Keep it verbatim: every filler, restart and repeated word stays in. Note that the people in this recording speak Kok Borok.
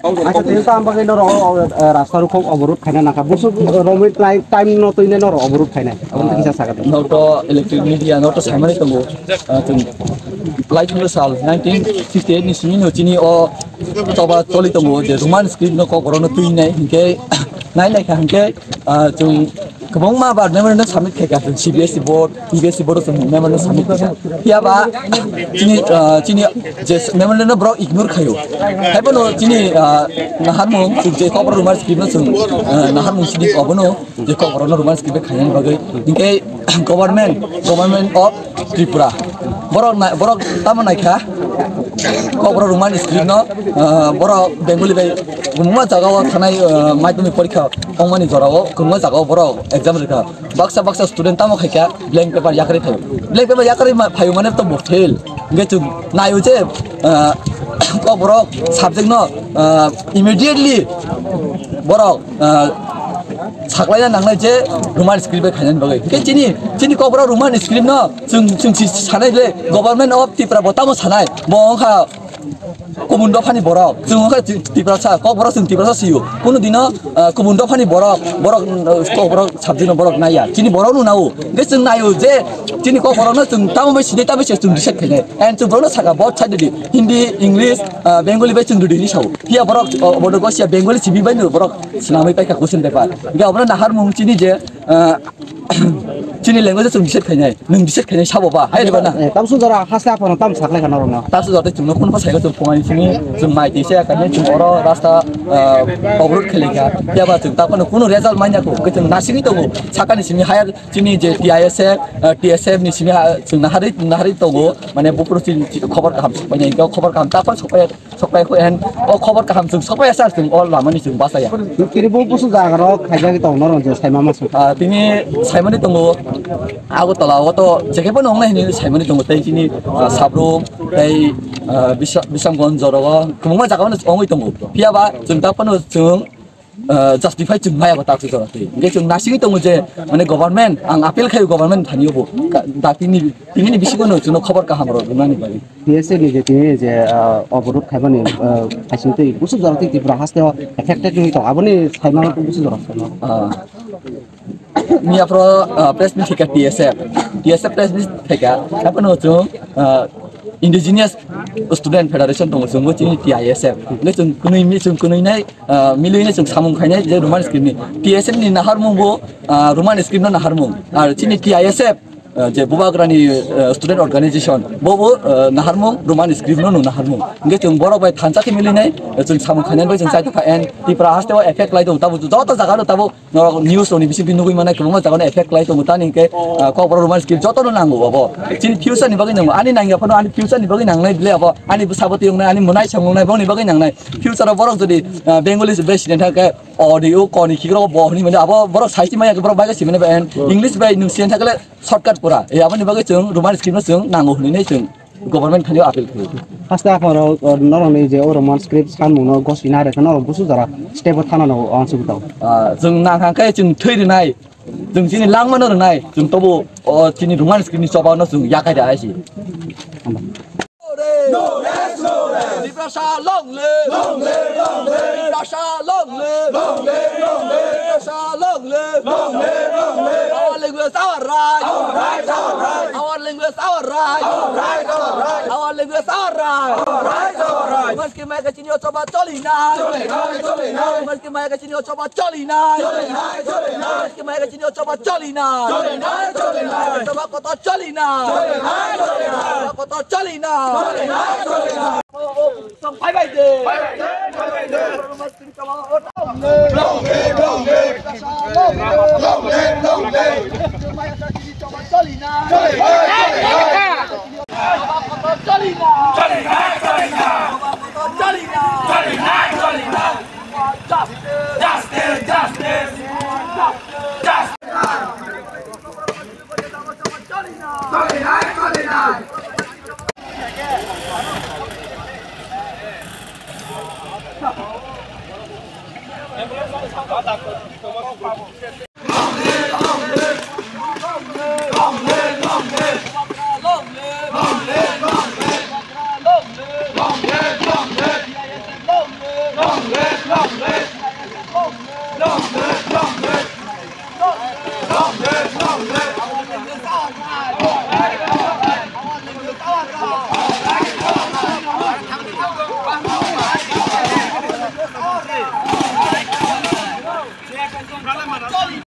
Acha, tei tamo bagwi norok, o, o, rasta rok kok oborot khaina nangkha. Busu romwi time, time no twi norok oborot khainai. Abo tei kisa sakha. Noto electric media, noto saimani tongo. Ah, chwng lai thangna sal nineteen fifty eight ni simi no chini o choba choli tongo je Roman script no kok borok no twi nai hinkhe nai nai kha hinkhe, ah, chwng kwbangma bar memorandum submit khaikha chwng C B S E board, U B S E board o chwng memorandum submit khaikha. Phiya ba chini, ah, chini je memorandum no borok ignore khaio. Haiphano chini, ah, naharmung chwng je kok borok Roman script no chwng, ah, naharmung sini obono je kok borok no Roman script khainani bagwi. Hinkhe government, government of Tripura. Borok na-, borok tamo naikha? Kok borok Roman script no, ah, borok Bengali bai kwbangma jaga o thanai, ah, madhyamik porikha ongmani jora o kwbangma jaga o borok exam rikha. Baksa baksa student tamo khaikha blank paper yakarwi phaio. Blank paper yakarwi ma-, phaio mane to bo fail. Hinkhe chwng naio je, ah, kok borok subject no, ah, immediately borok, ah, saklaina nangnai je Roman script bai khainani bagwi. Hinkhe chini, chini kok borok Roman script no chwng, chwng si sanai le government of Tripura bo tamo sanai. Bo wngkha kubun dophani borok. Chwng wngkha Ti-, Tiprasa, kok borok chwng Tiprasa sio. Kunu dino, ah, kubun dophani borok, borok, ah, kok borok subject no borok naiya. Chini borok no nao. Hinkhe chwng naio je chini kok borok no chwng tamo bai sinai, tamo se chwng decide khainai. And chwng borok no saka both side di. Hindi, English, ah, Bengali bai chwng rwdi hinwi sao. Phiya borok, o, bodo gosia Bengali simi bai no borok swnamwi paikha question paper. Hinkhe obono naharmung chini je, ah, chini language chwng decide khainai, nwng decide khainai sabo ba, hai rwba na? Eh, tamsuk jora haste aphano tam saklai kha norokno. Tamsuk jora tei chwngno phone pa saikha chwng phone ani simi chwng mai twi se kha chwng oro rasta, ah, oborot khailai kha. Phiya ba chwng ta phano kunu result manya kho, hwnkhe chwng nasingwi tongo. Sakani simi higher chini je T I S F, ah, T S F ni simi ha chwng naharwi, naharwi tongo. Mane buphuru chini khobor kaham sokpai nai, khobor kaham ta phano sokpai. Sokpai kho en, o khobor kaham chwng sokpai ya sir, chwng o lama ni chwng basa ya. Tini bo busu jaga rok khaijagwi tong norok je saima ma song. Ah, tini saimani tongo, Agartala o to jekhe phano wngnai hinwi saimani tongo, tei chini, ah, Sabrum, tei, ah, Bisa-, Bisamganj jora o kwbangma jaga o wngwi tongo. Phiya ba chwng ta phano chwng ah, justify chwng maya ba tak se jora twi. Hinkhe chwng nasingwi tongo je, mane, government, ang appeal khaio government thani bo. Ka-, da tini, tini ni bisingo no chwngno khobor kaham rok rwnani bagwi. T S F ni je tini je, ah, oborot khaimani, ah, khaising twi busu jora twi Tripura haste o affected wngwi tongo. Aboni saimano busu jora saimano. Ah. Miya phoro, ah, press meet khaika T S F. T S F press meet khaika. Haphano chwng, ah, Indigenous Student Federation tongo chwng bo chini T I S F. Hwnkhe chwng kwnwi mi chwng kwnwi nai, ah, milwi nai chwng samung khainai je Roman script ni. T S F ni naharmung bo, ah, Roman script no naharmung. Ar chini T I S F, ah, je Bubagrani, ah, student organization bo bo, ah, naharmung Roman script no no naharmung. Hwnkhe chwng borok bai thansa khe milwi nai, ah, chwng samung khainai bai chwng chai tongkha and Tripura haste o effect lai tongo. Tabuk joto jaga no tabuk norok news rokni bisingtwi nugwi mannai, kwbangma jagano effect khlai tongo. Tani hinkhe, ah, Kokborok Roman script jotono nango abo. Chini future ni bagwi nango. Ani nangya phano ani future ni bagwi nangnai bile abo. Ani bwsabo tiyoknai, ani mwnai samwnai, boni bagwi nangnai. Future o borok jodi, ah, Bengali bai sini thangkhe, o ni o koni khikrok bo hwnwi mano. Abo borok sai si manya khe borok bai si mano ba en. English bai nwng sini thangkhe shortcut pura. E aboni bagwi chwng Roman script no chwng nango hwnwi nai chwng. Government thani appeal khlai. Haste aphano, o, norokni je o Roman script sanmungno gosina rwkhe norok busu jora step o thana no ansugwi tongo. Ah, chwng nang hang khe chwng thwi rwnai, chwng chini langmano rwnai, chwng tobo o chini Roman script ni choba no chwng yakai da hai si. No rest, no rest. Tiprasa long live! Long live, long live! Tiprasa long live! Long live, long live! Tiprasa long live! Long live, long live! Our language, our right! Our right, our right! Our language, our right! Our right, our right! Our language, our right! Our right, our right! Roman script mai kachini o choba choli nai! Choli nai, choli nai! Roman script mai kachini o choba choli nai! Choli nai, choli nai! Roman script mai kachini o choba choli nai! Choli nai, choli nai! Choba kotor choli nai! Choli nai, choli nai! Choba kotor choli nai! Choli nai, choli nai! Bye bye de. Bye bye de, bye bye de. Long live, long live. Long live, long live. Justice, justice.